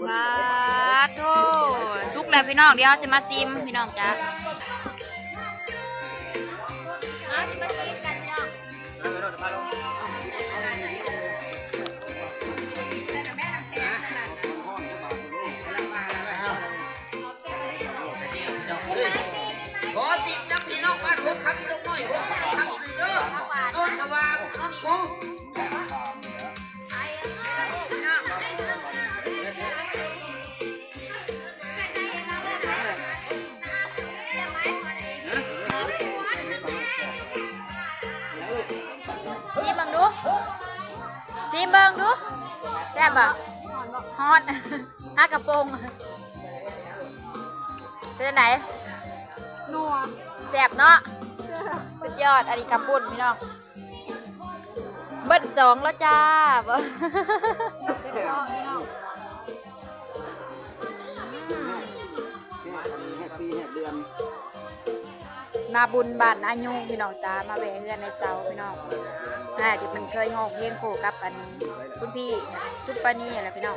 ປາໂທ້ ສຸກແລ້ວພີ່ນ້ອງ ດຽວເຮົາຊິມາຊີມພີ່ນ້ອງຈ້າ ເຮົາຊິມາຊີມກັນພີ່ນ້ອງ. ຂໍຕິດນຳພີ່ນ້ອງບ້ານຫົວຄຳ ລົງໜ້ອຍຫົວຄຳເດີ ໂນນສະຫວ່າງ ຊີມເບິ່ງດູ ຊີມເບິ່ງດູ ແຊບບໍ່? ຮ້ອນ ຫາກະໂປງ ເປັນຈັ່ງໃດ? ນົວ ແຊບເນາະ ສຸດຍອດ ອັນນີ້ເຂົ້າປຸ້ນພີ່ນ້ອງ. ເບິດສອງແລ້ວຈ້າ ບໍ່ ມາບຸນບ້ານນາຍູງພີ່ນ້ອງຈ້າ ມາແວ່ເຮືອນໄອ້ເຊົາພີ່ນ້ອງ ອ່າ ທີ່ເພິ່ນເຄີຍຮ້ອງເພງຄູ່ກັບອັນຄຸນພີ່ ຊຸມປານີຫັ້ນແຫຼະພີ່ນ້ອງ.